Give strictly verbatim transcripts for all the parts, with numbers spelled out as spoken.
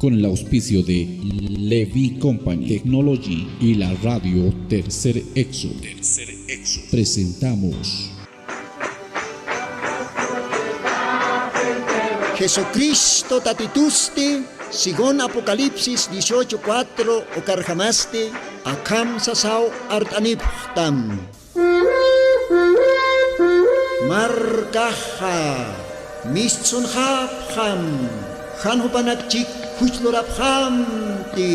Con el auspicio de Levi Company Technology y la radio Tercer Éxodo, presentamos Jesucristo tatitusti, según Apocalipsis dieciocho cuatro, ukarjamasti akham sasaw art'anipxtam. Markaxa mistsunxapxam, jan jupanak chik juchlurapxamti.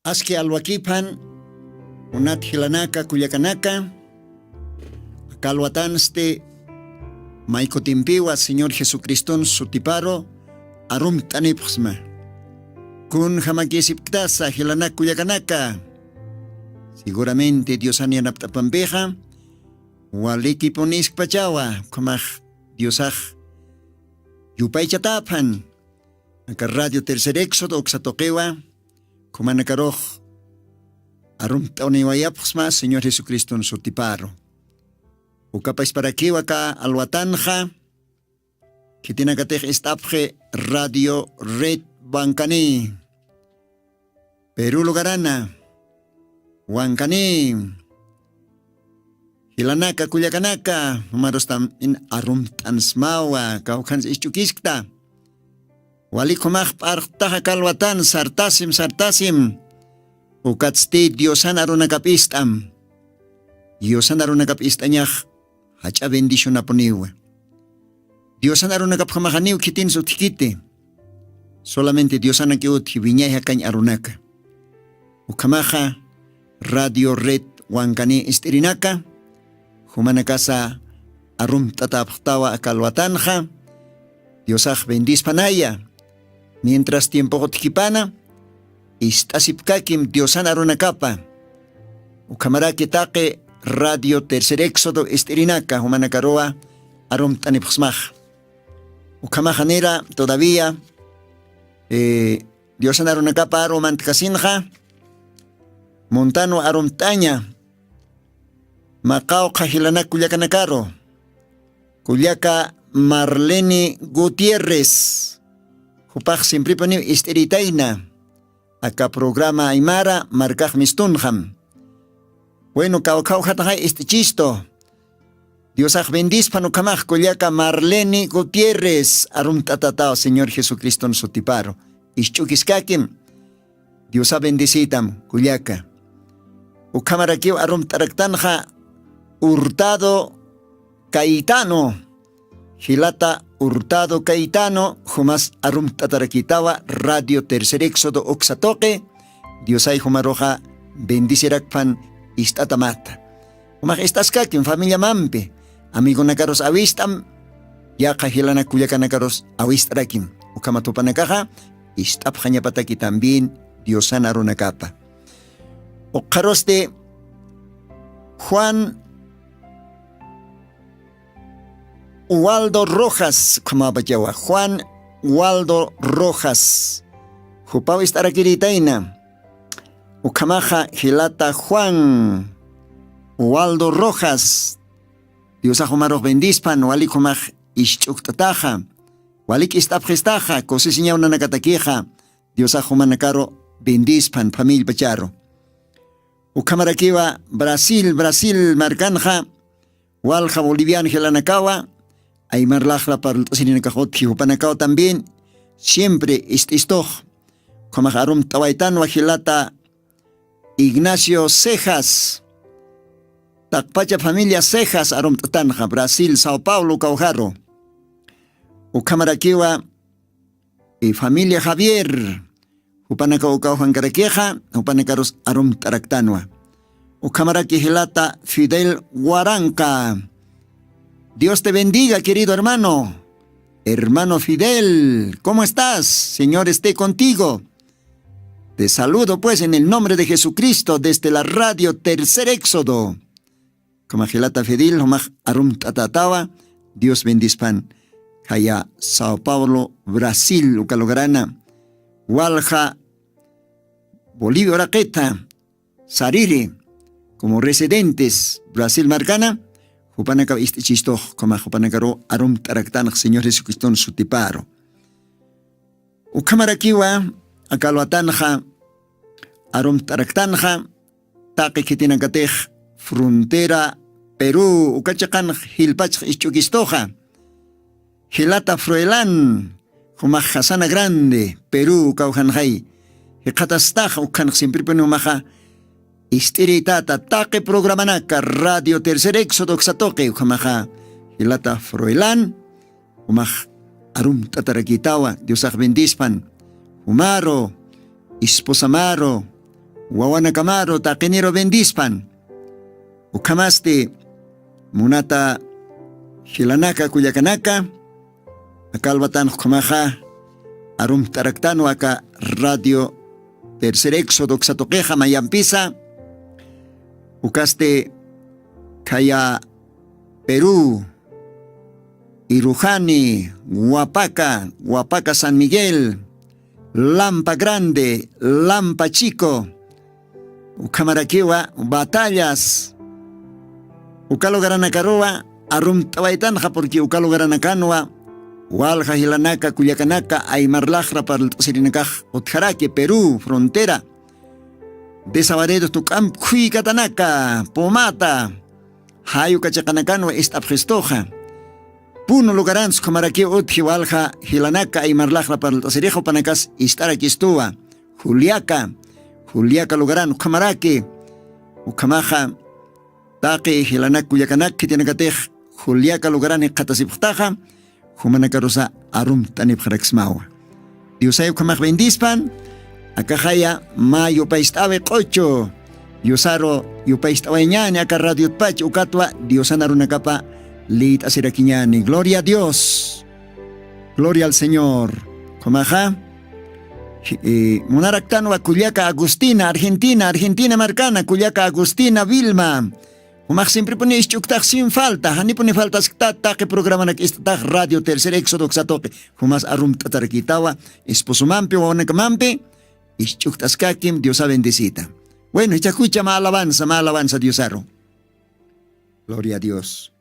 Aski alwakiphan, munat jilanaka, kullakanaka, aka alwatansti may kutimpiwa Señor Jesucriston sutiparu arumt'anipxsma. Kunjamakisipktasa jilanaka, kullakanaka, seguramente Diosan yanapt'apampixa walikipuniskpachawa, ukhamax Diosax yupaychataphan. Aka Radio Tercer Éxodo uksa tuqiwa, ukhumanakarux arumt'aniwayapxsma Señor Jesucriston sutiparu. Uka pachparakiwa aka alwatanxa, khitinakatix ist'apxi Radio Red Wankani. Perú lugarana, Wankani, jilanaka, kullakanaka, jumarustam in arumt'ansmawa, kawkhans isch'ukiskta. Walik jumax p'arxtaxa kalwatan, sartasim, sartasim. Ukatsti Diosan arunakap ist'am. Diosan arunakap ist'añax jach'a bendicionapuniwa. Diosan arunakapxamaxaniw khitin sutjkiti. Solamente Diosanakiw utji wiñay jakañ arunaka. Ukhamaxa Radio Red Wankani ist'irinaka, jumanakasa arumt'atäpxtawa aka alwatanxa, Diosax bendispanaya. Mientras tiempox utjkipana, ist'asipkakim Diosan arunakapa. Ukhamaraki taqi Radio Tercer Éxodo ist'irinaka jumanakaruwa arumt'anipxsmax. Ukhamax janira todavía, eh, Diosan arunakapa aru mantkasinxa, muntanwa arumt'aña, maqawqha jilanak kullakanakaru. Kullaka Marlene Gutiérrez, jupax siemprepuniw ist'iritayna aka programa aymara markax mistunxam. Bueno, kawkhawjataxay ist'ichistu. Diosax bendispan ukhamax kullaka Marlene Gutiérrez, arumt'atataw Señor Jesucriston sutiparu. Isch'ukiskakim. Diosa bendicitam, kullaka. Ukhamarakiw arumt'araktanxa Hurtado Caetano. Jilata Hurtado Caetano, jumas arumt'atarakitawa Radio Tercer Éxodo uksa tuqi, Diosay jumaruxa bendicirakpan ist'atamata. Jumax ist'askakim familiamampi, amigonakarus awist'am, yaqha jilanak kullakanakarus awist'arakim. Ukhamat jupanakaxa ist'apxañapataki también Diosan arunakapa. Ukxarusti Juan Waldo Rojas, ukhamapachawa, Juan Waldo Rojas. Jupaw ist'arakiritayna. Ukhamaxa jilata Juan Waldo Rojas. Diosax jumarux bendispan, walik jumax isch'ukt'ataxa. Walik ist'apxistaxa, kusisiñaw nanakatakixa. Diosax jumanakaru bendispan, familiapacharu. Ukhamarakiwa Brasil, Brasil markanxa, walja boliviano jilanakawa, aymar laxra parlt'asirinakax utji jupanakaw también, siempre ist'istux. Ukhamax arumt'awaytanwa jilata Ignacio Cejas, taqpacha familia Cejas arumt'atanxa, Brasil, Sao Paulo kawjaru. Ukhamarakiwa, y familia Javier, jupanakaw ukawjankarakixa, jupanakarus arumt'araktanwa. Ukhamaraki jilata Fidel Waranca. Dios te bendiga, querido hermano. Hermano Fidel, ¿cómo estás? Señor esté contigo. Te saludo, pues, en el nombre de Jesucristo desde la radio Tercer Éxodo. Ukhama jilata Fidel, jumax arumt'atätawa. Dios bendispan. Jaya Sao Paulo, Brasil, uka lugarana. Walja Bolivia uraqita sariri, como residentes Brasil markana, jupanakaw ist'ichistux, ukhama jupanakaru arumt'araktanx Señor Jesucriston sutiparu. Ukhamarakiwa aka alwatanxa arumt'araktanxa, taqi khitinakatix frontera Perú uka chiqanx jilpachax isch'ukistuxa. Jilata Froilán, jumax Jasana Grande, Perú kawjanxay. Jikxatastax ukhanx siemprepuni jumaxa ist'irïtata taqi programanaka Radio Tercer Éxodo uksa tuqi, ukhamaxa jilata Froilán, jumax arumt'atarakïtawa, Diosax bendispan. Jumaru, esposamaru, wawanakamaru, taqiniru bendispan. Ukhamasti, munata jilanaka kullakanaka, aka alwatanx ukhamaxa arumt'araktanwa aka Radio Tercer Éxodo uksa tuqixa mayampisa, ukasti khaya Perú, Irujani, Huapaca, Huapaca San Miguel, Lampa Grande, Lampa Chico, ukhamarakiwa Batallas, uka lugaranakaruwa arumt'awaytanxa, porque uka lugaranakanwa walja jilanaka kullakanaka aymar laxra parlt'asirinakax utjaraki Perú frontera. Desaguaderos, Tucamp, Khuicatanaka, Pomata, jay uka chiqanakanwa ist'apxistuxa. Puno lugaransa ukhamarakiw utji walja jilanaka aymar laxra parlt'asirix jupanakas ist'arakistuwa. Juliaca, Juliaca lugaran ukhamaraki. Ukhamaxa taqi jilanak kullakanak khitinakatix Juliaca lugaran jikxatasipxtaxa, jumanakarusa arumt'anipxaraksmawa. Diosay ukhamax bendispan. Akaxaya mä yupayst'awi q'uchu, Diosaru yupayst'awayñäni aka radiotpach, ukatwa Diosan arunakapa liyt'asirakiñäni. Gloria a Dios. Gloria al Señor. Ukhamaxa, eh, munaraktanwa kullaka Agustina, Argentina, Argentina markana, kullaka Agustina Vilma. Jumax siemprepuni isch'uktax sin falta, janipuni faltaskta taqi programanak ist'atax Radio Tercer Éxodo uksa tuqi. Jumas arumt'atarakïtawa esposomampi, wawanakamampi, isch'ukt'askakim, Diosa bendecita. Bueno, jichhakucha mä alabanza, mä alabanza Diosaru. Gloria a Dios.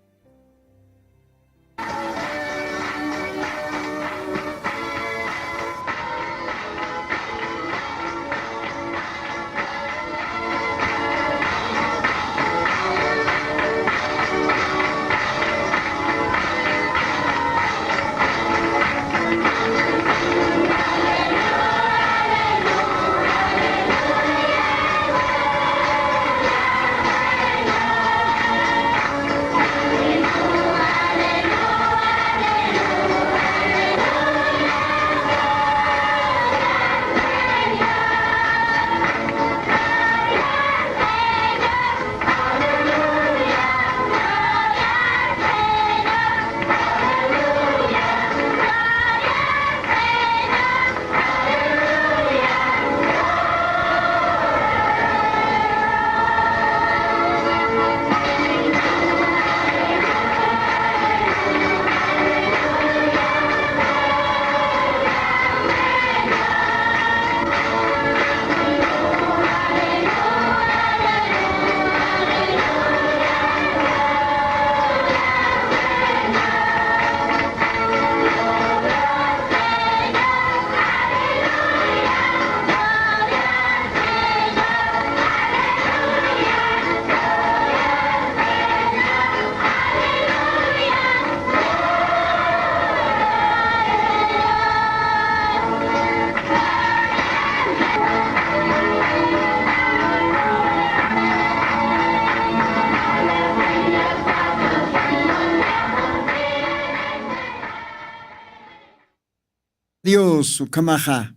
Dios, ukhamaxa.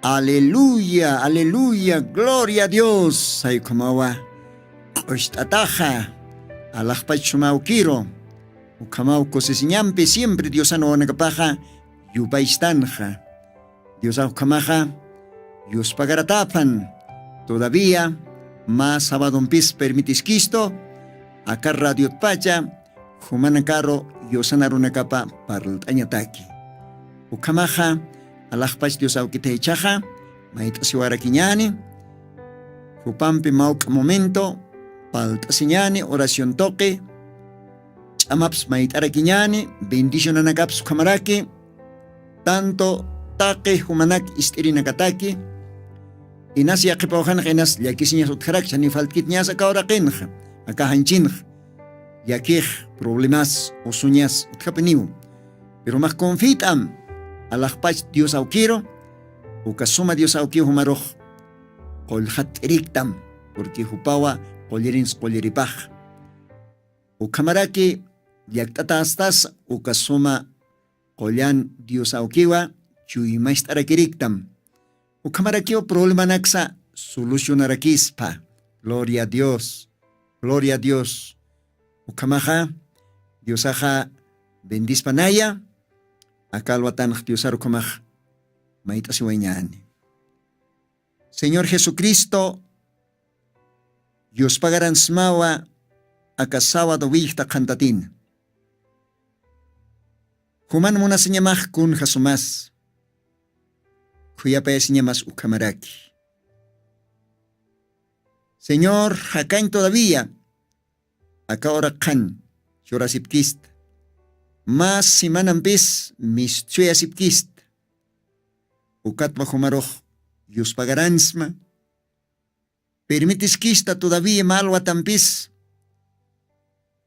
Aleluya, aleluya, gloria a Dios. Say ukhamawa q'ucht'ataxa, alaxpach suma awkiru. Ukhamaw kusisiñampi siempre Diosan wawanakapaxa yupaystanxa. Diosax ukhamaxa yuspagarataphan. Todavía mä sabadompis permitiskistu, aka radiotpacha jumanakaru yusanarunakapa parlt'añataki. Ukhamaxa alaxpach dios awkitaychaxa mayt'asiwarakiñani. Jupampi mawk'a momento palt'asiñani oración toqi ch'amaps mayt'arakiñani bendicionanakaps ukhamaraki. Tanto taqi jumanak ist'irinakataki inas yaqipawxanxa inas llakisiñas utjarakcha ni faltkitñas aka uraqinxa aka janchinxa llakix problemas usuñas utjapiniw. Pero max confit'am alaxpach dios awkiru uka suma dios awkiw jumarux qullxatt'iriktam. Purqui jupawa qullirinsquliripax ukhamaraki llakt'atastas uka suma qullan dios awkiwa chuymacht'arakiriktam. Ukhamarakiw problemanaksa solucionarakispa. Gloria a dios. Gloria a dios. Ukhamaxa diosaxa bendispanaya. Aka alwatanx diosar ukhamax mayt'asiwañani. Señor jesucristo yuspagaransmawa aka sawado willkta qhantatina. Juman munasiñamax kunja sumas khuyapayasiñamas ukhamaraki. Señor jakañ todavía aka uraqhan churasipkista mas semanampis mistsuyasipkista. Ukatpa jumarux yuspagaransma permitiskista todavía malwatampis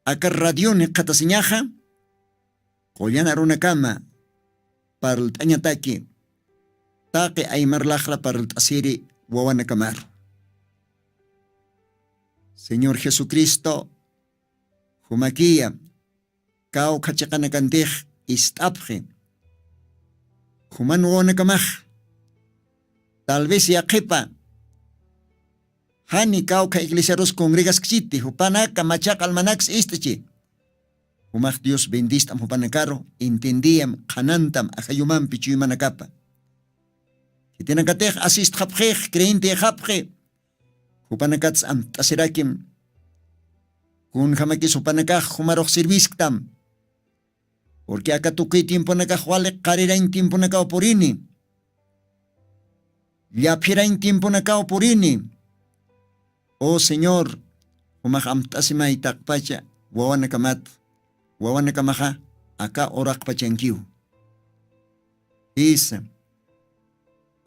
aka radioni qhatasiñaxa qullan arunakama parlt'añataki taqi aymarlaxra parlt'asiri wawanakamaru. Señor jesucristo jumakiya kawkha chiqanakantix ist'apxi. Juman wawanakamax tal vez yaqhipa jani kawkha iglesiarus congregaskchiti jupanaka machaq almanaks ist'ichi. Jumax dios bendist'am jupanakaru intindiyam qhanantam ajayumampi chuymanakapa. Khitinakatix asistxapxix creyentixapxi jupanakats amt'asirakim. Kunjamakis jupanakax jumarux sirvisktam. Purqui aka tukuy tiemponakax wali qarirañ tiemponakaw purini llaphirañ tiemponakaw purini. O señor jumax amt'asimay taqpacha wawanakamat wawanakamaxa aka uraqpachankiw. Jisa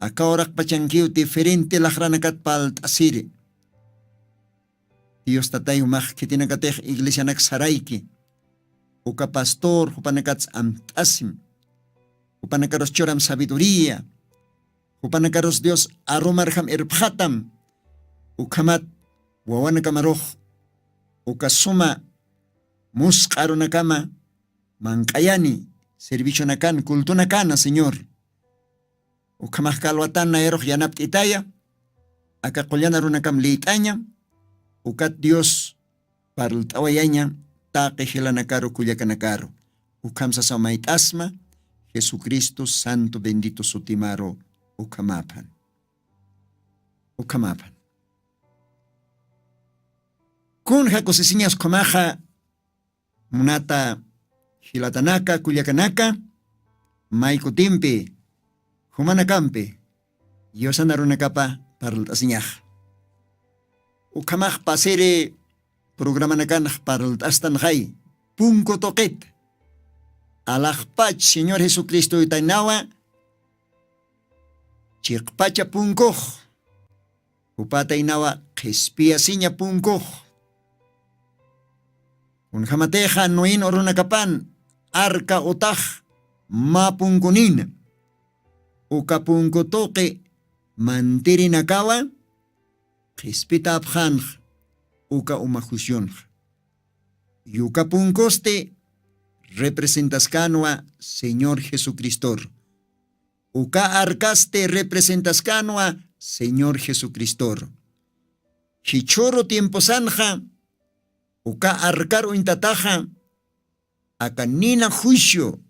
aka uraqpachankiw diferente laxranakat palt'asiri. Dios tatay jumax khitinakatix iglesianak sarayki uka pastor jupanakats amt'asim. Jupanakarus churam sabiduría jupanakarus dios arumarjam irpxatam. Ukhamat wawanakamarux uka suma musq'a arunakama manq'ayani servicionakan cultunakana señor. Ukhamax kalwatan nayarux yanapt'itaya aka qullan arunakam liyt'aña. Ukat dios parlt'awayaña taqi jilanakaru kullakanakaru. Ukham sasaw mayt'asma jesucristo santo bendito sutimaru. Ukhamaphan ukhamaphan. Kunja kusisiñas ukhamaxa munata jilatanaka kullakanaka may kutimpi jumanakampi yusanarunakapa parlt'asiñaxa. Ukhamax pasiri programanakanax parlt'astanxay punku tuqit alaxpach señor jesucristoytaynawa chiqpacha punkux jupataynawa qhispiyasiña punkux. Kunjamatixa nuin urunakapan arka utax mä punkunina uka punku tuqi mantirinakawa qhispitapxanx uka uma juicionx. Yuka punkusti representaskanwa señor jesucristor. Uka arkasti representaskanwa señor jesucristor. Jichhuru tiemposanxa uka arkar uñtataxa aka nina juicio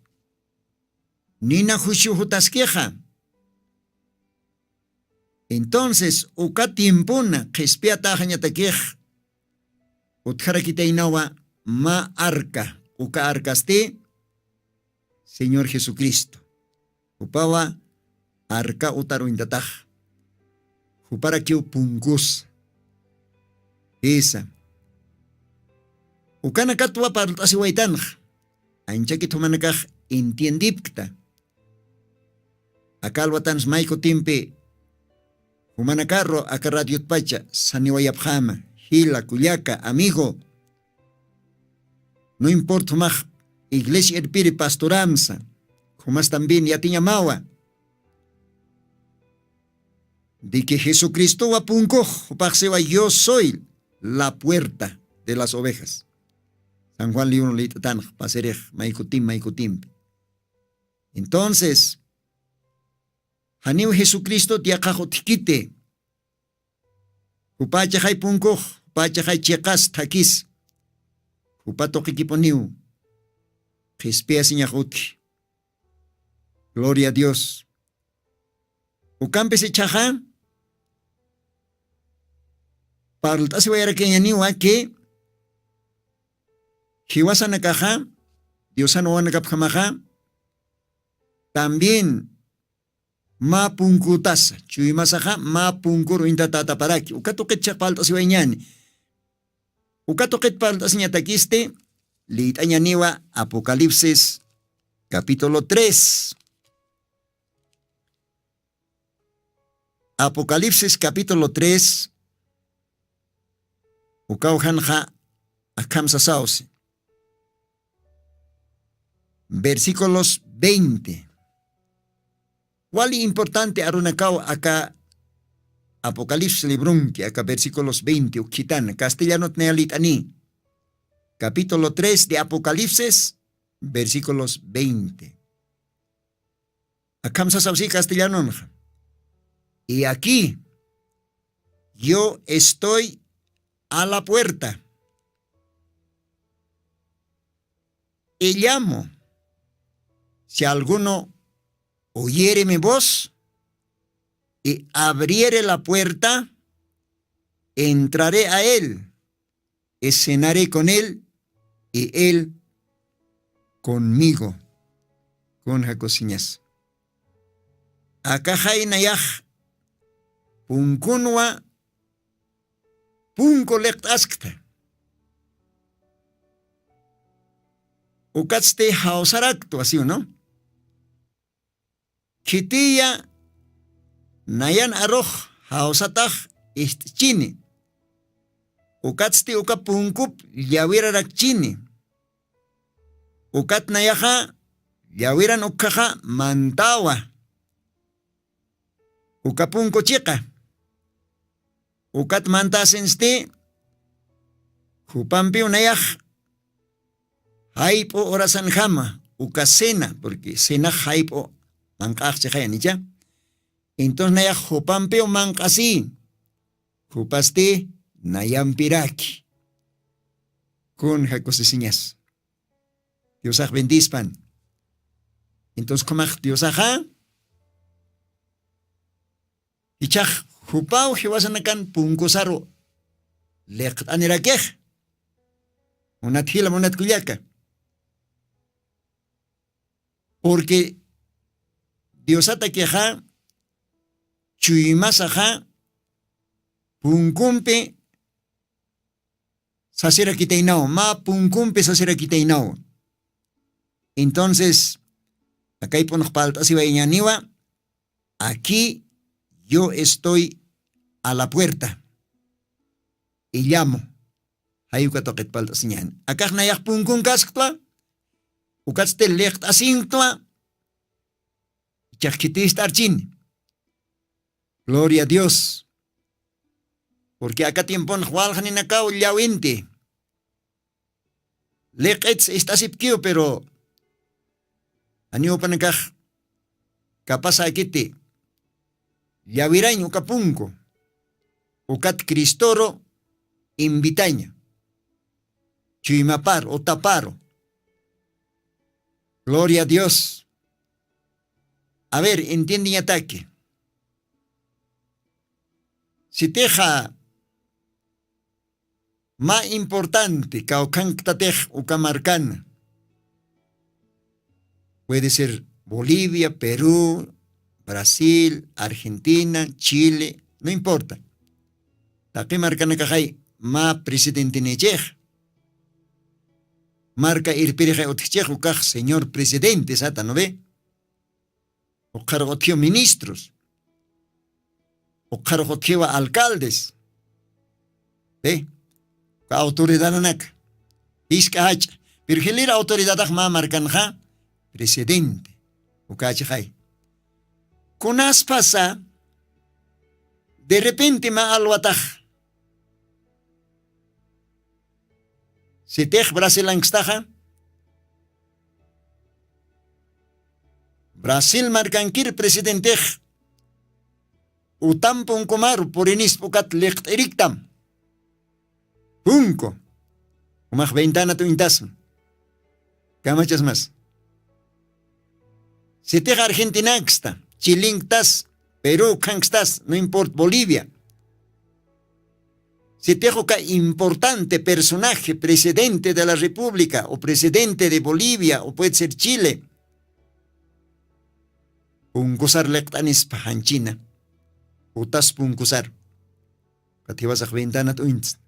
nina juicio jutaskixa. Entonces uka tiempona qhispiyataxañatakix utjarakitaynawa mä arka, uka arkasti Señor Jesucristo. Jupawa arka utar uñtatax. Juparakiw punkus. Jisa. Ukanakatwa parlt'asiwaytanx. Anchakit jumanakax entiendipkta. Akalwatans maykutimpi jumanakarru aka radiotpacha saniwayapxama, jila kullaka amigo. No importa jumax iglesia irpiri pastoramsa, jumas también yatiñamawa de que jesucristowa punkux, jupaxsiwa yo soy la puerta de las ovejas. San juan libro lit'atanx pasirix maykutim maykutimpi. Entonces janiw jesucristo tiyaqax utjkiti. Jupachaxay punkux, jupachaxay chiqas thakis. Jupa tuqikipuniw qhispiyasiñax utji. Gloria a dios. Ukampis ichhaxa parlt'asiwayarakiñaniwa ki jiwasanakaxa diosan wawanakapjamaxa también mä punkutasa chuymasaxa mä punkur uñtatataparaki uka tuqitchax parlt'asiwayñani. Uka tuqit parlt'asiñatakisti liyt'añaniwa apocalipsis capítulo tres. Apocalipsis capítulo tres. Ukawjanxa akham sasawsi versículos veinte. Wali importante arunakaw aka apocalipsis libronki aka versículos veinte ukhitana castellanot nayalit'ani. Capítulo tres de apocalipsis versículos veinte. Akham sasawsi castellanonxa. Y aquí yo estoy a la puerta y llamo. Si alguno oyere mi voz y abriere la puerta, entraré a él y cenaré con él y él conmigo. Kun jakusiñas akaxay nayax punkunwa punku liqt'askta. Ukatsti jawsaraktwa siw no? Khitiya nayan arux jawsatax ist'chini. Ukatsti uka punkup llawirarakchini. Ukat nayaxa llawiran ukkhaxa mantawa. Uka punku chiqa ukat mantasinsti jupampiw nayax jayp'u horasanjama uka cena porque cenax jayp'u manq'axchixayanicha. Entonces nayax jupampiw manq'asi jupasti nayampiraki. Kun jakusisiñas diosax bendispan. Entonces kumax diosaxa ichax jupaw jiwasanakan punkusaru liqt'anirakix. Munat jila munat kullaka porque diosatakixa chuymasaxa punkumpi sasirakitaynaw mä punkumpi sasirakitaynaw. Entonces akayp'unxpalt'asiwayñaniwa. Aquí yo estoy a la puerta y llamo. Jayuka tuqitpalt'asiñani akax nayax punkun kasktwa. Ukatsti liqt'asinktwa. Ichax khitist'archini. Gloria a dios. Porque aka tiemponx walxninakaw llawinti liq'its ist'asipkiw pero janiw upanakax kapasäkiti llawirañ uka punku ukat cristoru invitaña chuymaparu utaparu. Gloria a dios. A ver entiendeñataki sitixa Ma importanti kawkhanktatix uka markana. Puede ser bolivia, perú, brasil, argentina, chile, no importa. Taqi markanakaxay ma presidentinichix. Marka irpirixay utjchix ukax señor presidente sata no ve. Uqharux utjiw ministros. Uqharux utjiwa alcaldes. Ve. Uka autoridadanaka jisk'a jach'a. Pero jilir autoridadax mä markanxa presidente. Ukachixay. Kunaspasa derrepente mä alwatax sitix brasilankstaxa brasil markankir presidentix utam punkumaru purinispa ukat liqt'iriktam. Punku umax ventanat uñtasma. Kamachasmas sitix argentinaksta chilinktas perú khankstas no importa bolivia. Sitix uka importante personaje presidente de la república o presidente de bolivia o puede ser chile. Punkusar liqt'anispa janchina utas punkusar. Ukat jiwasax ventanat uñtsna.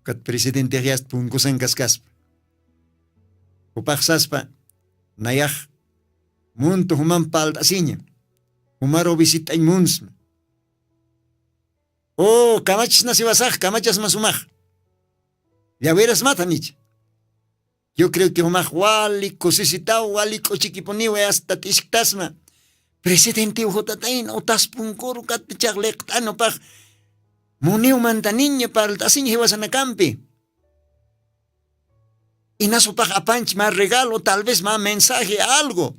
Ukat presidentexyasta punkusan kaskaspa. Jupaxsaspa nayax muntu jumam palt'asiña. Jumaru visit'añ munsma. O kamachasnasiwasax kamachasma sumax. Llawirasmata nicha. Yo creo que jumax wali kusisitaw wali k'uchikipuniw asta t'isktasma. Presidentiw jutatayn utaspunkuru katichax liqt'anupax muniw mantaniña parlt'asiñ jiwasanakampi. Inasupax apanch mä regalo tal vez mä mensaje algo.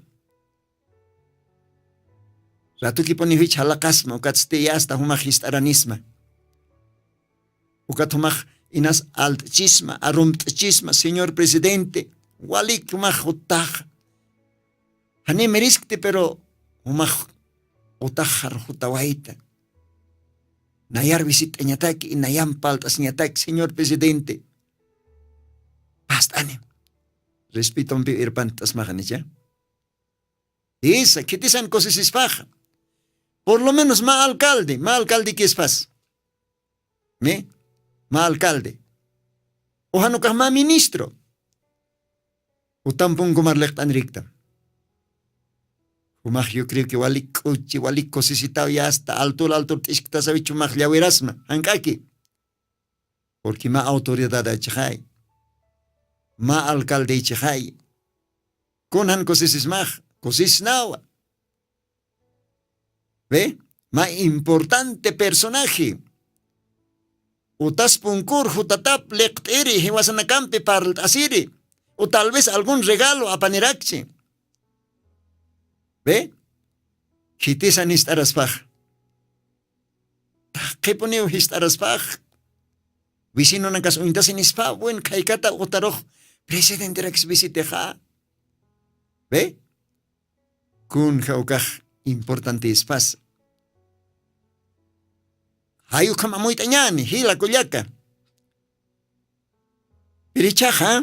Ratukipuni jich jalaqasma ukatsti yasta jumax jist'aranisma. Ukat jumax inas alt'chisma arumt'chisma señor presidente. Walik jumax juttaxa. Jani miriskti pero jumax jutaxar jutawayta. Nayar visit'añataki inayam palt'asiñataki señor presidente. Past'anim. Respetompi irpant'asmaxanicha. Isa khitisan kusisispaxa por lo menos mä alcalde mä alcaldekispas. Ni mä alcalde uxanukax mä ministro. Utam punkumar liqt'anriktam. Jumax yucriki walik k'uchi walik kusisitaw yasta altur altur t'isktasawi chumax llawirasma jank'aki. Purqui mä autoridadachixay mä alcaldeychixay. Kunan kusisismax kusisnawa. Ve mä importante personaje. Utas punkur jutatap liqt'iri jiwasanakampi parlt'asiri u tal vez algun regalo apanirakchi. Ve khitisan jist'araspax. Taqipuniw jist'araspax vecinonakas uñtasinispa buen khaykata utarux presidenterakis visitixa. Ve kunja ukax importantispas. Jay ukham amuyt'añani jila kullaka. Pirichaxa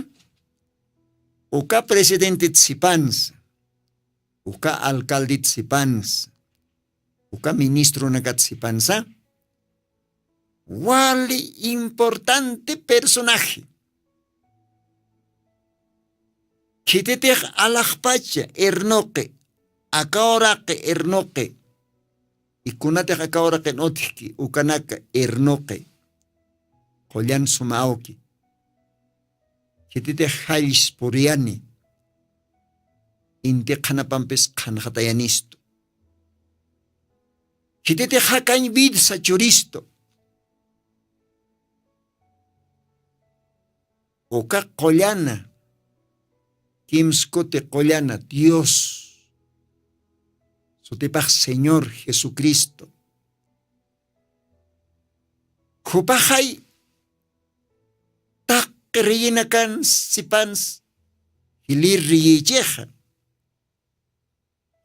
uka presidentit sipansa uka alcaldit sipansa uka ministronakat sipansa wali importante personaje. Khititix alaxpacha irnuqi akawraqi irnuqi ikunatix akawraqin utjki ukanaka irnuqi qullan sumawki. Khititix jallspuriyani inti qhanapampis qhanxatayanistu. Khititix jakañ vidsa churistu uka qullana kimskuti qullana dios sutipax señor jesucristo. Jupaxay taqi riyinakan sipans jilir riyichixa.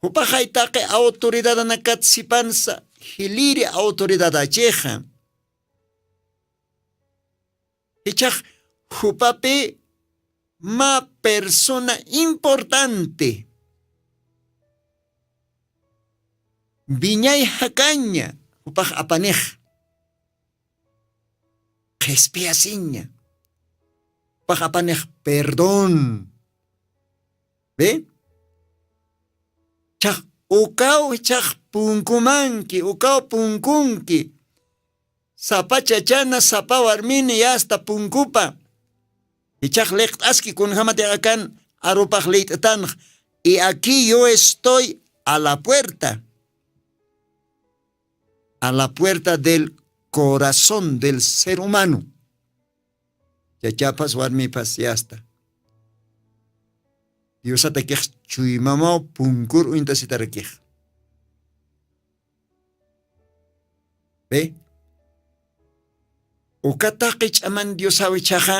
Jupaxay taqi autoridadanakat sipansa jiliri autoridadachixa. Jichhax jupapi mä persona importante, wiñay jakaña jupax apanix qhispiyasiña, jupax apanix perdón. Ve, chhax ukaw chhax punkumanki, ukaw punkunki, sapa chachana sapa warmini yasta punkupa. Ichax liqt'aski kunjamati akan arupax liyt'tanx. Y aquí yo estoy a la puerta, a la puerta del corazón del ser humano. Chachapas warmipas yasta diosatakix chuymamaw punkur uñtasitarakix. Ve, uka taqi ch'aman diosaw ichhaxa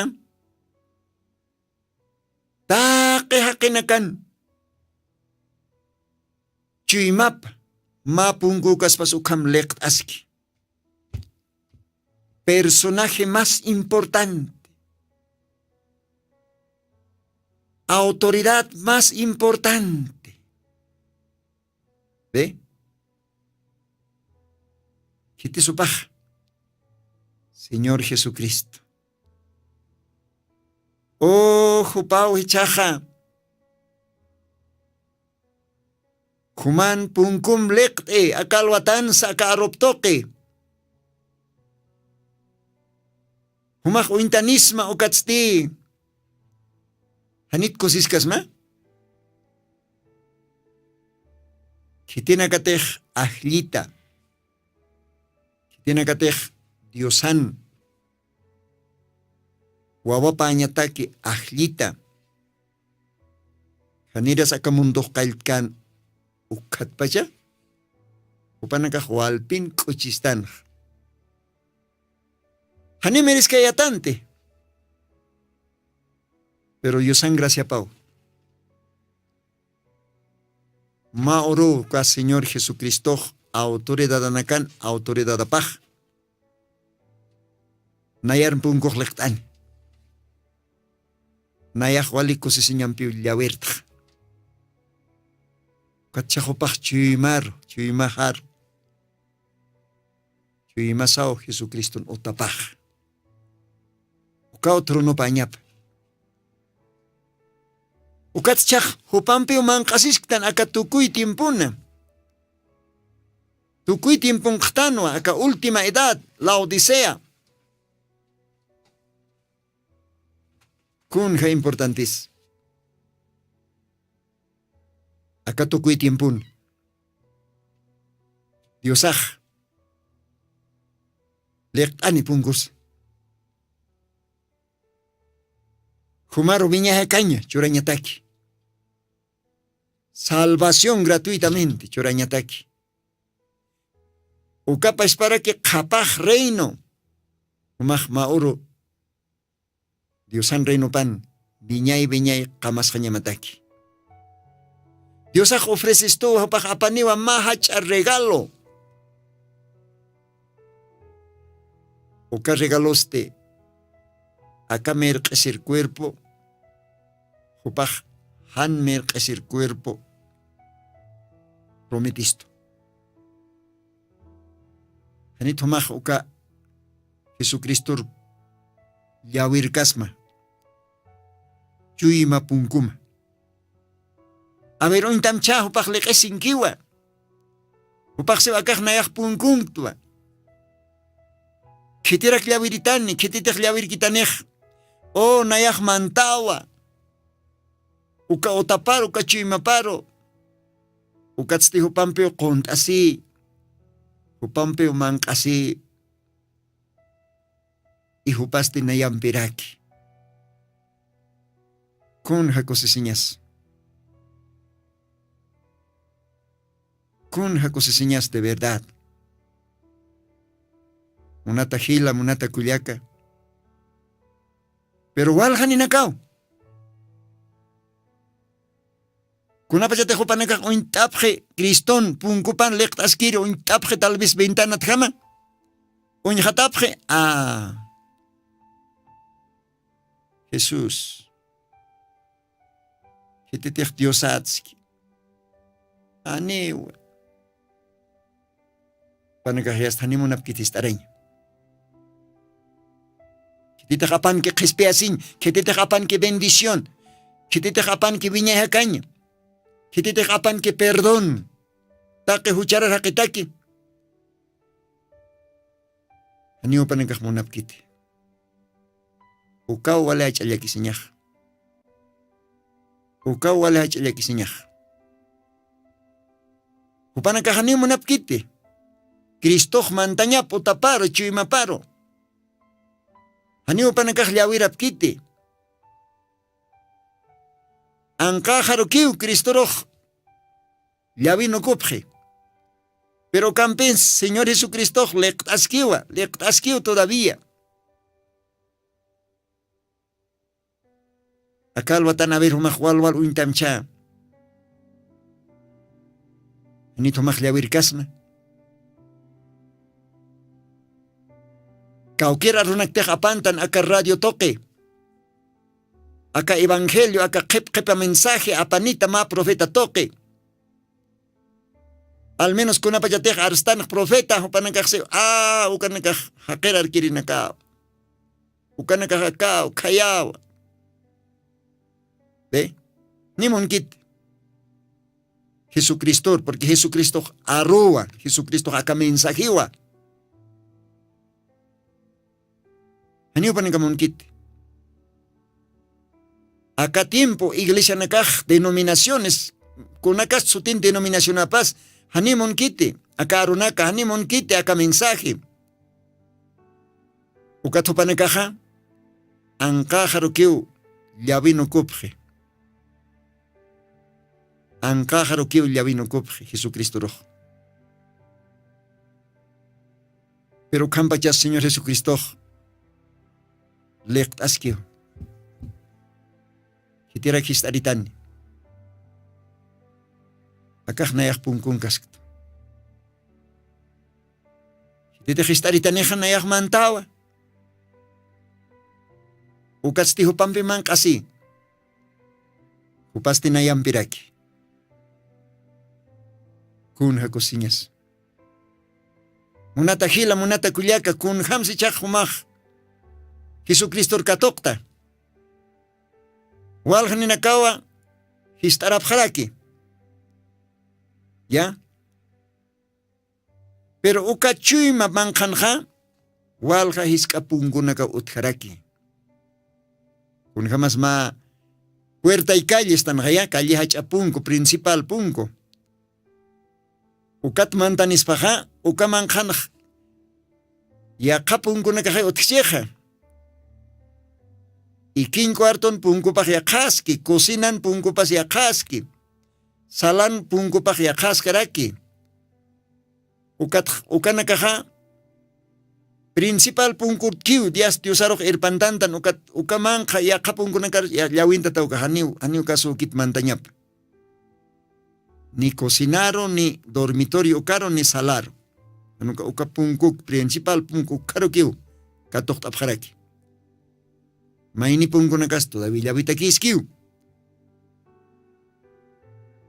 taqi jaqinakan chuymap mä punkukaspas ukham liqt'aski. Personaje más importante, autoridad más importante. Ve, khitisupax señor jesucristo. Ujupaw jichhaxa juman punkum liqt'i aka alwatansa aka aruptuqi. Jumax uñtanisma ukatsti janit kusiskasma. Khitinakatix ajllita, khitinakatix diosan wawapañataki ajllita. Janiras aka mundux qalltkän ukkhatpacha jupanakax walpin k'uchistanx. Janimiriskayatanti. Pero yusan graciapaw mä uruw ka señor jesucristox autoridadanakan autoridadapax nayar punkux liqt'ani. Nayax wali kusisiñampiw llawirtxa. Ukatchaxupax chuymaru chuymaxaru chuymasaw jesucriston utapax. Ukaw tronopa añapa. Ukatchax jupampiw manq'asisktan aka tukuy tiempona. Tukuy tiemponqtanwa aka última edad laodicea. Kunja importantis aka tukuy tiempon diosax liqt'ani punkus. Jumaru wiñajakaña churañataki salvación gratuitamente churañataki. Ukapasparaki qhapax reino jumax mä uru diosan reinopan wiñay wiñay qamasqañamataki. Diosax ofrecestuw jupax apaniwa mä jach'a regalo. Uka regalosti aka mirq'isir cuerpo jupax jan mirq'isir cuerpo prometistu. Janit jumax uka jesucristor llawirkasma chuyma punkuma. Aver uñtamchä jupax liq'isinkiwa. Jupaxsiw akax nayax punkunktwa. Khitirak llawiritani khititix llawirkitanix. O nayax mantawa uka utaparu uka chuymaparu. Ukatsti jupampiw qunt'asï jupampiw manq'asï. Ijupasti nayampiraki. Kun jakusisiñas kun jakusisiñas de verdad. Munata jila munata kullaka. Pero waljaninakaw kunapachatix jupanakax uñt'apxi criston punkupan liqt'askiri uñt'apxi tal vez ventanatjama uñxatapxi a Jesús, khititix diosatski, aniwa. Panakax yasta janimunapkit jist'araña. Khititix apanki qhispiyasiñ, khititix apanki bendición, khititix apanki wiñay jakaña, khititix apanki perdón, taqi jucharar jaqitaki. Janiw panakax munapkiti. Ukaw wali jach'a llakisiñax. Ukaw wali jach'a llakisiñax. Jupanakax janiw munapkiti. Cristox mantañap utaparu chuymaparu. Janiw jupanakax llawirapkiti. Anqaxarukiw cristorux llawinukupxi. Pero ukampis señor jesucristox liqt'askiwa, liqt'askiw todavía. Aka alwatan aver jumax walwal uñtamchä. Janit jumax llawirkasma. Kawkir arunaktix apantan aka radio tuqi, aka evangelio, aka qhip qhipa mensaje apanita mä profeta tuqi. Al menos kunapachatix arstanx profeta jupanakaxsi, a ukanakax jaqir arkirinakaw, ukanakax akaw khayawa. Ve, nimunkit jesucristor, porque jesucristox aruwa, jesucristox aka mensajiwa. Janiw panakamunkiti. Aka tiempo iglesianakax denominaciones kunakas sutin denominacionapas janimunkiti, aka arunaka janimunkiti aka mensaji. Ukat jupanakaxa anqaxarukiw llawinukupxi. Anqaxarukiw llawinukupxi jesucristorux. Pero ukhampachas señor jesucristox liqt'askiw. Khitirak jist'aritani. Akax nayax punkun kasktu. Khititix jist'aritanixa nayax mantawa. Ukatsti jupampi manq'asi. Jupasti nayampiraki. Kunja kusiñas. Munata jila, munata kullaka, kunjamsi chax jumax jesucristor katuqta. Walja ninakawa jist'arapxaraki. Ya. Pero uka chuyma manqhanxa walja jisk'a punkunaka utjaraki. Kunjamas mä puerta y calle estanxaya, calle jach'a punku, principal punku. Ukat mantanispaxa uka manqhanx yaqha punkunakaxay utjchixa. Ikiñ cuarton punkupax yaqhaski, cocinan punkupas yaqhaski, salan punkupax yaqhaskaraki. Ukat ukanakaxa principal punkutkiw dias diosarux irpantantan ukat uka manqha yaqha punkunakar llawintata uka janiw janiw kasukit mantañapa. Ni cocinaru ni dormitorio ukaru ni salaru. Januka uka punkuk principal punkuk karukiw katuqt'apxaraki. Mayni punkunakas todavía llawitakiskiw.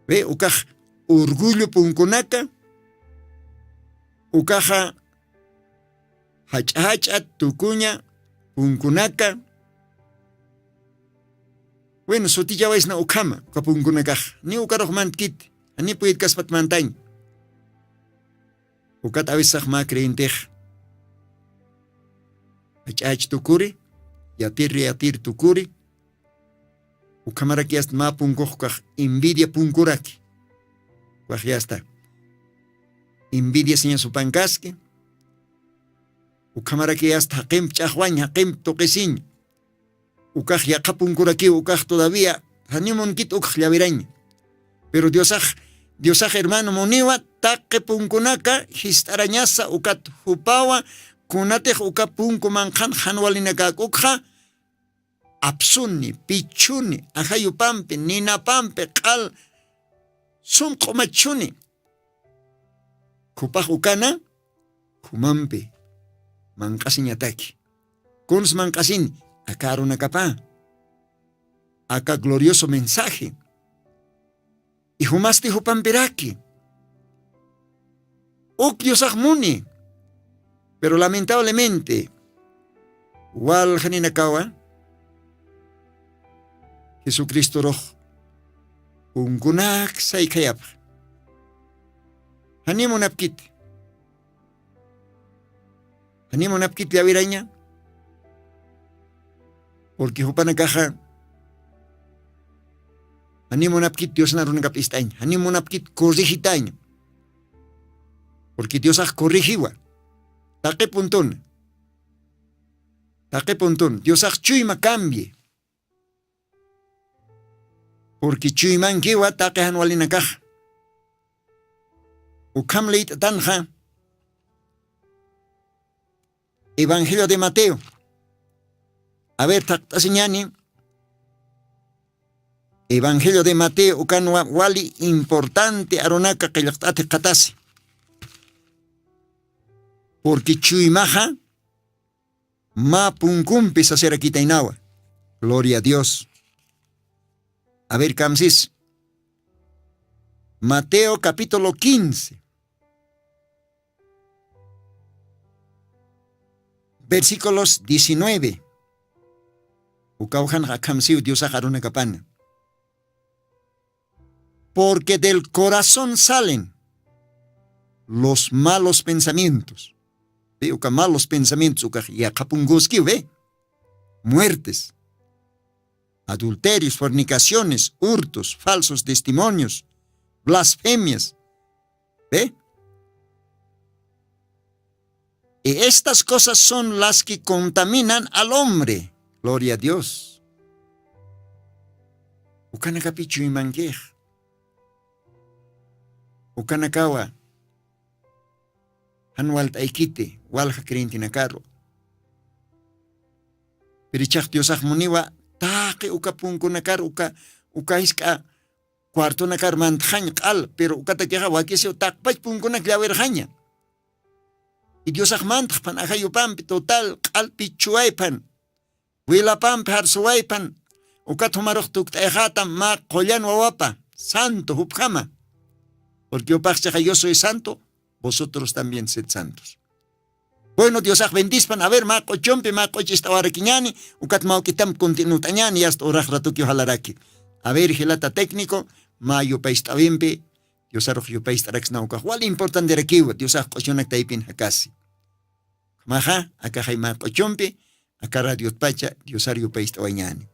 Ve ukax orgullo punkunaka, ukaxa jach'a jach'a tukuña punkunaka. Bueno sutichawaysna ukhama uka punkunakax ni ukarux mantkit. Jani puytkaspat mantañ. Ukat awisax mä creyentix jach'a jach'a tukuri, yatir yatir tukuri. Ukhamaraki asta mä punkux ukax envidia punkuraki. Ukax yasta envidia siña supankaski. Ukhamaraki asta jaqimp ch'axwañ jaqimp tuqisiñ. Ukax yaqha punkurakiw ukax todavía janimunkit ukx llawirañ. Pero diosax diosax hermano muniwa taqi punkunaka jist'arañasa ukat jupawa. Kunatix uka punku manqhan janwalinakak ukxa apsuni pichuni ajayupampi ninapampi q'al sum q'umachuni. Khupax ukana khumampi manq'asiñataki. Kuns manq'asini aka arunakapa. aka glorioso mensaje. Ijumasti jupampiraki uk diosax muni. Pero lamentablemente waljaninakawa jesucristorux unkunak saykhayapxa janimunapkit janimunapkit llawiraña. Purqui jupanakaxa janimunapkit diosna runakap'ist'aña janimunapkit corregitaña. Purqui diosax corregiwa taqi puntuna taqi puntuna diosax chuyma cambie. Purqui chuymankiwa taqi janwalinakaxa ukham liyt'atanxa. Evangelio de mateo. A ver thaqt'asiñani. Evangelio de mateo ukanwa wali importante arunaka qillqt'ati qatasi. Purqui chuymaxa mä punkumpi sasirakitaynawa. Gloria a dios. A ver kamsis. Mateo capítulo quince versículos diecinueve. Ukawjanxa akhamsiw diosax arunakapana. Porque del corazón salen los malos pensamientos. Pi uka malos pensamientos ukax yaqhapunkuskiw ve. Muertes, adulterios, fornicaciones, hurtos, falsos testimonios, blasfemias. ¿Ve? Y estas cosas son las que contaminan al hombre. Gloria a dios. Ukanakapi chuymankix ukanakawa jan walt'aykiti walja creyentenakaru. Pirichax diosax muniwa taqi uka punkunakar uka uka jisk'a cuartonakar mantxañ q'al pero ukatakixa wakisiw taqpach punkunak llawirxaña. Y diosax mantxpan ajayupampi total q'alpi chuwaypan wilapampi jarsuwaypan ukat jumarux tukt'ayxätam mä qullan wawapa santo jupjama. Purque upaxchixa yo soy santo vosotros también sed santos. Bueno diosax bendispan a ver mä q'uchumpi mä q'uch ist'awarakiñani ukat mawk'itam kuntinut'añani yasta urax ratukiw jalaraki. A ver jilata técnico mä yupayst'awimpi diosarux yupayst'araksna ukax wal importanterakiwa diosax q'uchunak taypin jakasi. Ukhamaxa akaxay mä q'uchumpi aka radiotpacha diosar yupayst'awañani.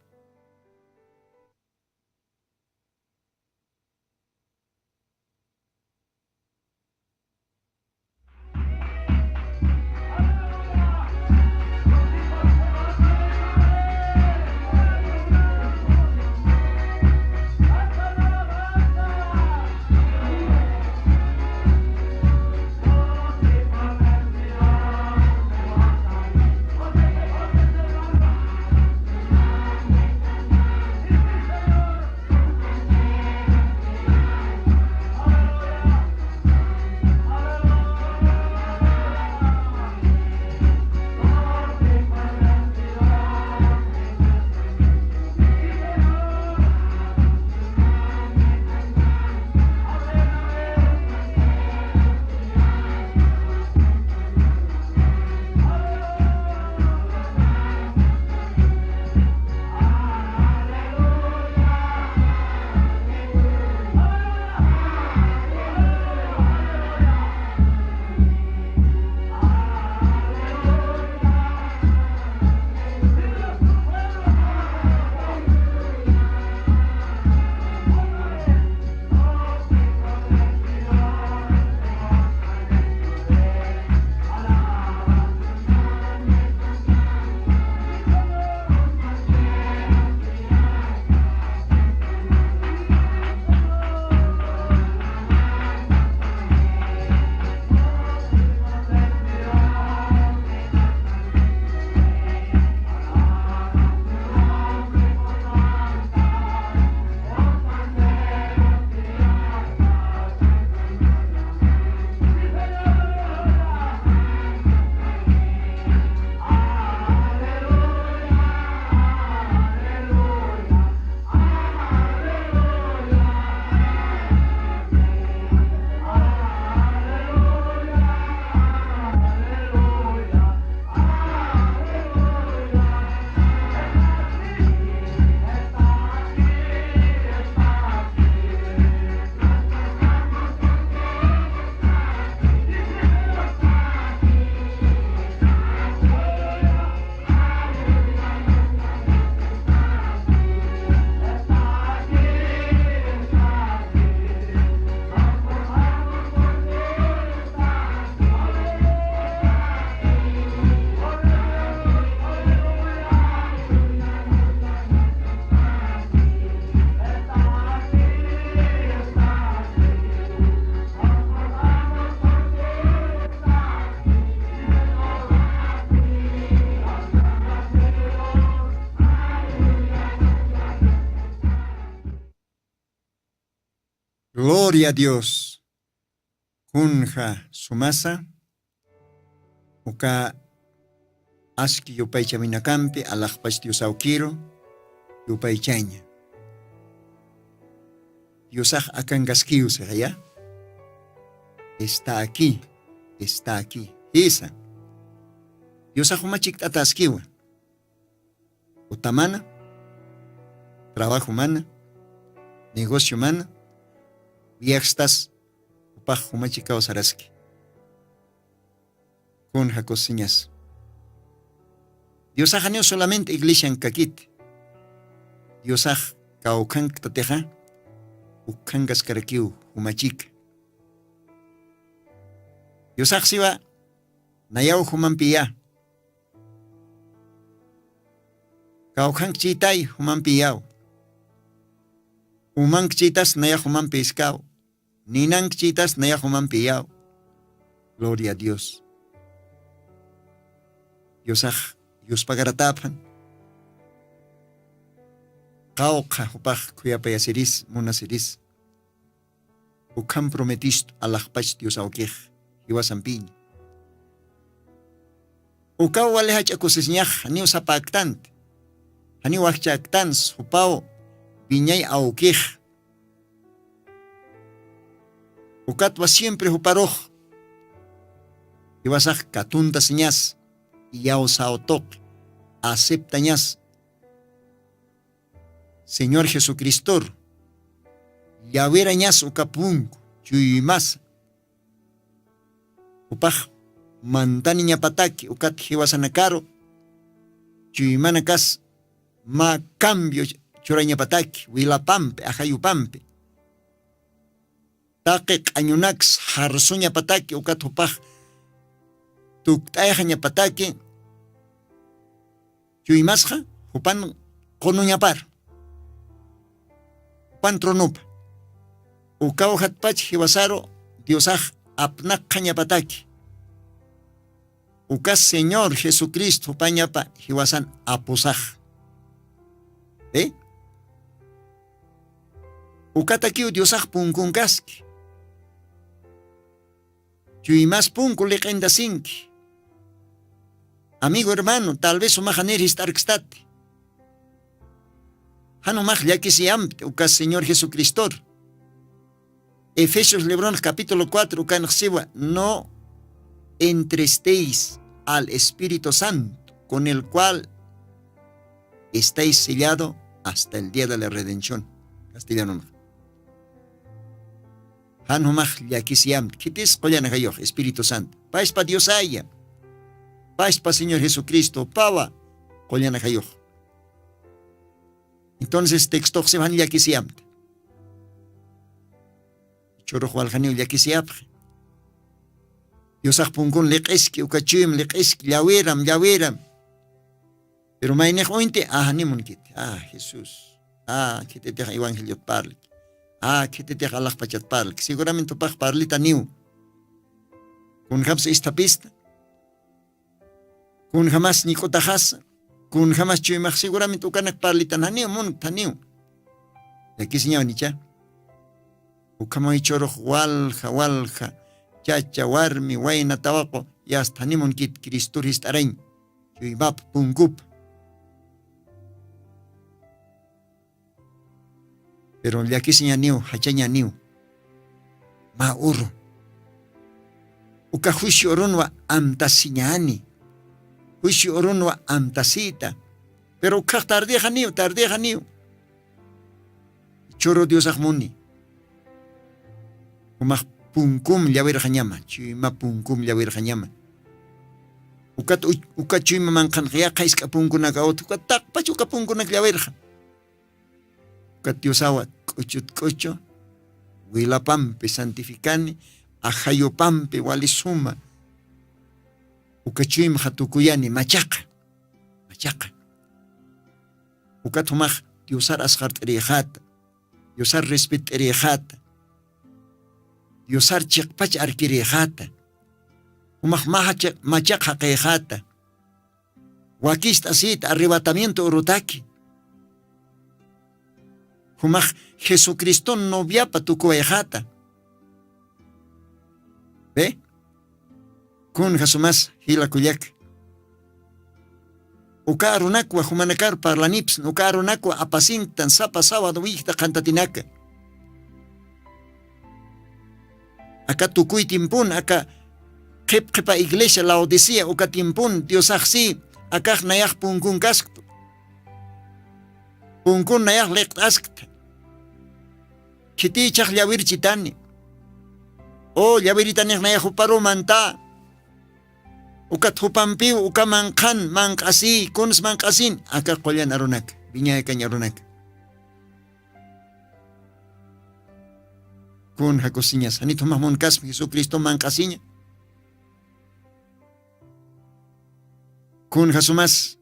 Gloria a Dios. Kunja sumasa uka aski yupaychaminakampi alaxpach diosawkiru yupaychaña. Diosax akankaskiw sixaya. Está aquí. Está aquí. Jisa. Diosax uma chikt'ataskiwa. Utamana, trabajomana, negociomana viaxtas upax jumachi kawsaraski. Kun jakusiñas? Diosaxaniw solamente iglesian kakit. Diosax kawkhankktatixa ukhankaskarakiw jumachika. Diosaxsiwa nayaw jumampiya. Kawkhankchitay jumampiyaw. Umankchitas nayax jumampiskaw. Ninankchitas nayax jumampiyaw. Gloria a dios. Diosax yuspagarataphan. Qawqha jupax khuyapayasiris munasiris. Ukham prometistu alaxpach dios awkix jiwasampiñ. Ukaw wali jach'a kusisiñax janiw sapaktant janiw wajchaktansa jupaw wiñay awkix. Ukatwa siempre juparux jiwasax katuntasiñas iyawsaw tuqi aceptañas. Señor jesucristor llawirañas uka punku chuymasa jupax mantaniñapataki ukat jiwasanakaru chuymanakas mä cambio churañapataki wilapampi ajayupampi taqi q'añunaks jarsuñapataki ukat jupax tukt'ayxañapataki. Chuymasxa jupan qunuñapar jupan tronopa ukawjatpach jiwasaru diosax apnaqxañapataki. Uka señor jesucristo jupañapa jiwasan apusax. Ukatakiw diosax punkunkaski. Chuymas punku liq'intasinki. Amigo hermano tal vez umaxanir jist'arkstati. Jan umax llakisiyamti uka señor jesucristor. Efesios libronx capítulo cuatro ukanxsiwa no entresteis al espíritu santo con el cual estais sellado hasta el día de la redención. Castellanonxa jan jumax llakisiyamti khitis qullanakayux espíritu santo paspa diosaya paspa señor jesucristo pawa qullanakayux. Entonces textoxsip jan llakisiyamti. Churux waljaniw llakisiyapxi. Diosax punkun liq'iski uka chuyum liq'iski llawiram llawiram. Pero maynix uñti ajanimunkiti a jesús a khititix evangeliot parlki a khititix alaxpachat parlki seguramente upax parlitaniw. Kunjapsa isthapista kunjamas ñik'utaxasa kunjamas chuymax seguramente ukanak parlitan janiw munkta janiw. Llakisiñaw nicha. Ukhamaw ichhurux walja walja chacha warmi wayna tawaqu yasta janimunkit cristur jist'arañ chuymap punkup. Pero llakisiñaniw jachañaniw mä uru uka juicio urunwa amtasiñani. Juicio urunwa amtasita. Pero ukhax tardixaniw tardixaniw. Churu diosax muni jumax punkum llawirxañama chuyma punkum llawirxañama. Ukat uka chuyma manqhanxa yaqha isk'a punkunak awt ukat taqpach uka punkunak llawirxa. Ukat diosawa k'uchut k'uchu wilapampi santificani ajayupampi walisuma. Uka chuymxa tukuyani machaqa machaqa. Ukat jumax diosar asqart'irixata diosar respett'irixata diosar chiqpach arkirixata jumax machaqa jaqixata. Wakist'asita arrebatamiento urutaki. Jumax jesucriston noviapa tukuwayxata. Ve, kun jasumas jila kullaka. Uka arunakwa jumanakar parlanipsn uka arunakwa apasinktan sapa sawad wikta qhantatinaka. Aka tukuy timpun aka qhip qhipa iglesia laodicea uka timpun diosaxsi akax nayax punkun kasktu. Punkun nayax liqt'askta. Khitichax llawirchitani. O llawiritanix nayax juparumanta. Ukat jupampiw uka manqhan manq'asiy kuns manq'asin aka qullan arunaka viñayakañ arunaka. Kun jakusiñas janit jumax munkaspa jesucristo manq'asiña. Kun jasumas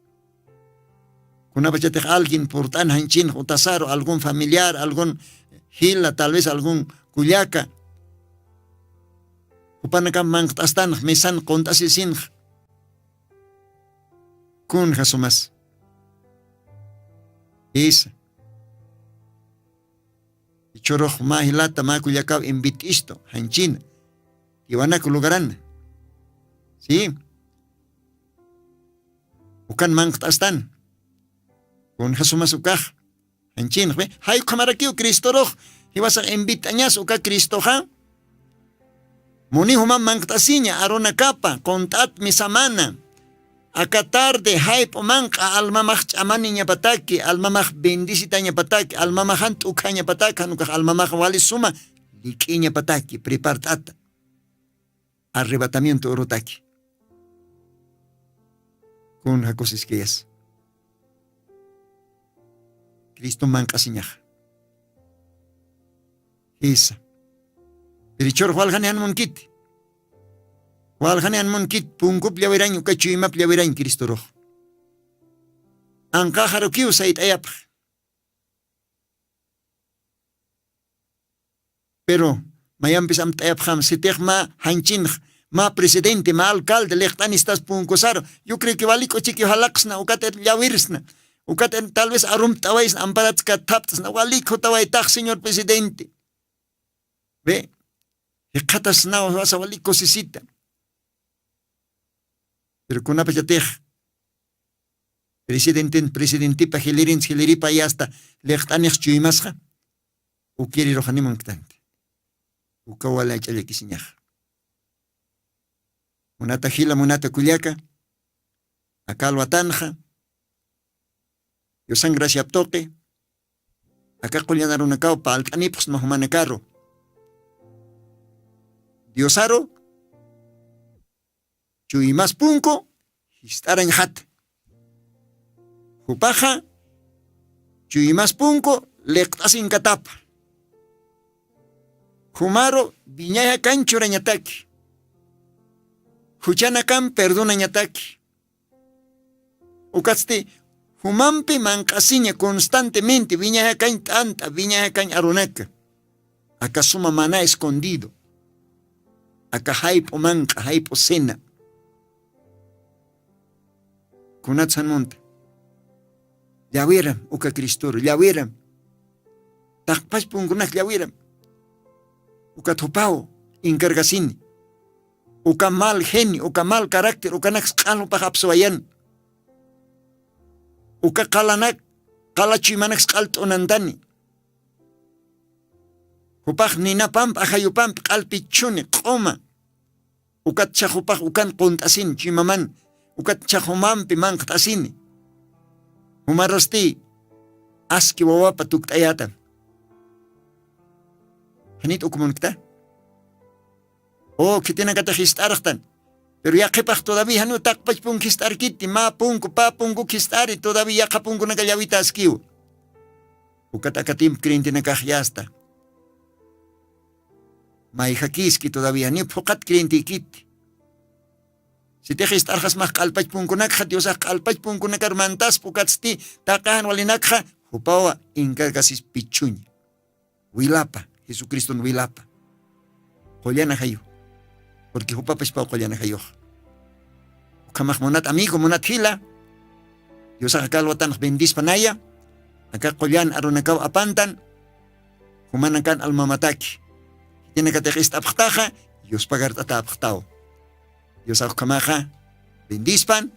kunapachatix alguien purt'an janchinx utasaru algun familiar algun jila tal vez algun kullaka jupanakam manqt'astanx mesan qunt'asisinx. Kun jasumas isa ichhurux mä jilata mä kullakaw invit'istu janchina kiwanak lugarana. Si ukan manqt'astan kunja sumas ukax janchinxpi jay ukhamarakiw cristorux jiwasax invit'añas uka cristoxa. Muni jumam manqt'asiña arunakapa qunt'at misamana aka tarde jayp'u manq'a almamax ch'amaniñapataki almamax bendisitañapataki almamaxan t'ukhañapataki jan ukax almamax wali suma lik'iñapataki prepart'ata arrebatamiento urutaki. Kun jakusiskayas cristom manq'asiñaxa. Jisa. Pirichhurux waljani jan munkiti waljani jan munkit punkup llawirañ uka chuymap llawirañ cristorux anqaxarukiw sayt'ayapx. Pero mayampis amt'ayapxam sitix mä janchinx mä presidente mä alcalde liqt'anistas punkusaru yukriki walik'uchikiw jalaqsna ukat ir llawirsna ukat ir tal vez arumt'awaysna amparatska thapt'sna walikhutawaytax señor presidente. Ve jikhatasnaw jiwasa walikusisita. Pero kunapachatix presidenten presidentipa jilirintsi jiliripa yasta liqt'anix chuymasxa ukiriruxanimunktanti. Ukaw wali ach'a llakisiñaxa. Munata jila munata kullaka aka alwatanxa yusan graciap tuqi aka qullan arunakaw palt'anipxsma jumanakaru diosaru chuymas punku jist'arañxata. Jupaxa chuymas punku liqt'asinkatapa jumaru wiñay jakañ churañataki juchanakam perdonañataki. Ukatsti jumampi manq'asiña constantemente wiñay jakañ t'ant'a wiñay jakañ arunaka aka suma mana escondido aka jayp'u manq'a jayp'u cena. Kunatsan munta llawiram uka cristoru llawiram taqpach punkunak llawiram. Ukat jupaw inkargasini uka mal geni uka mal caracter ukanaks q'al jupax apsuwayan. Uka qalanak qala chuymanaks q'al t'unantani jupax ninapamp ajayupamp q'alpichuni q'uma. Ukat chaxupax ukan qunt'asin chuymaman ukat chaxumampi manqt'asini. Jumarusti aski wawapa tukt'ayatan janit ukumunkta. O khitinakata jist'arxtan pero yaqhipax todavía janiw taqpach punk jist'arkiti mä punku pä punkuk jist'ari todavía yaqha punkunaka llawita askiw. Ukat aka timp creyentenakax yasta mayjakiski todavía ni phuqat creyentikiti. Sitix ist'arxasmax q'alpach punkunakxa diosax q'alpach punkunakar mantaspa ukatsti taqaxan walinakxa jupawa inkarkasis pichuña. Wilapa jesucriston wilapa qullan ajayu. Purqui jupapaspaw qullan ajayux ukhamax munat amigo munat jila. Diosax aka alwatanx bendispanaya aka qullan arunakaw apantan. jumanakan almamataki. Khitinakatix ist'apxtaxa, yuspagart'atäpxtaw. Diosax ukhamaxa bendispan.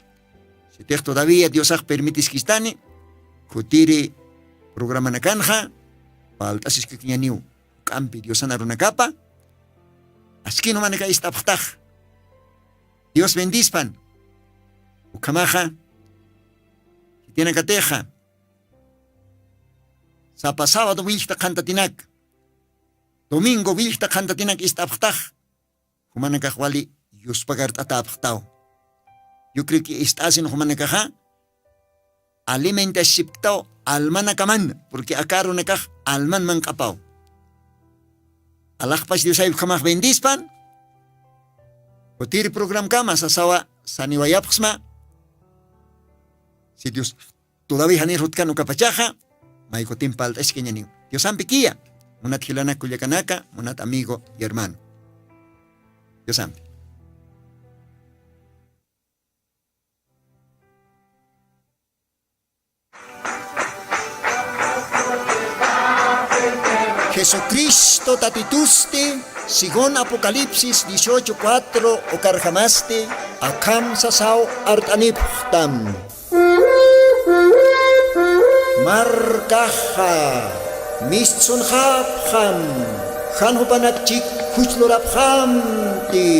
Sitix todavía Diosax permitiskistani, khutiri programanakanxa palt'asiskakiñaniw juk'ampi diosan arunakapa. Askin jumanaka ist'apxtax. Dios bendispan. Ukhamaxa khitinakatixa sapa sábado willkta qhantatinak, domingo willkta qhantatinak ist'apxtax, jumanakax wali yuspagart'atäpxtaw. Yo creo que ist'asin jumanakaxa alimentasipktaw almanakaman, porque aka arunakax alman manq'apaw. Alaxpach Diosay ukhamax bendispan. Jutiri programkama sasawa saniwayapxsma. Si Dios todavía janir jutkan ukapachaxa, maykutin palt'askañaniw. Diosampi kiya, munat jilanak kullakanaka, munat amigo y hermano. Diosampi. Jesucristo Tatitusti, según Apocalipsis dieciocho cuatro, ukarjamasti akham sasaw art'anipxtam. Markaxa mistsunxapxam, jan jupanakchik juchlurapxamti.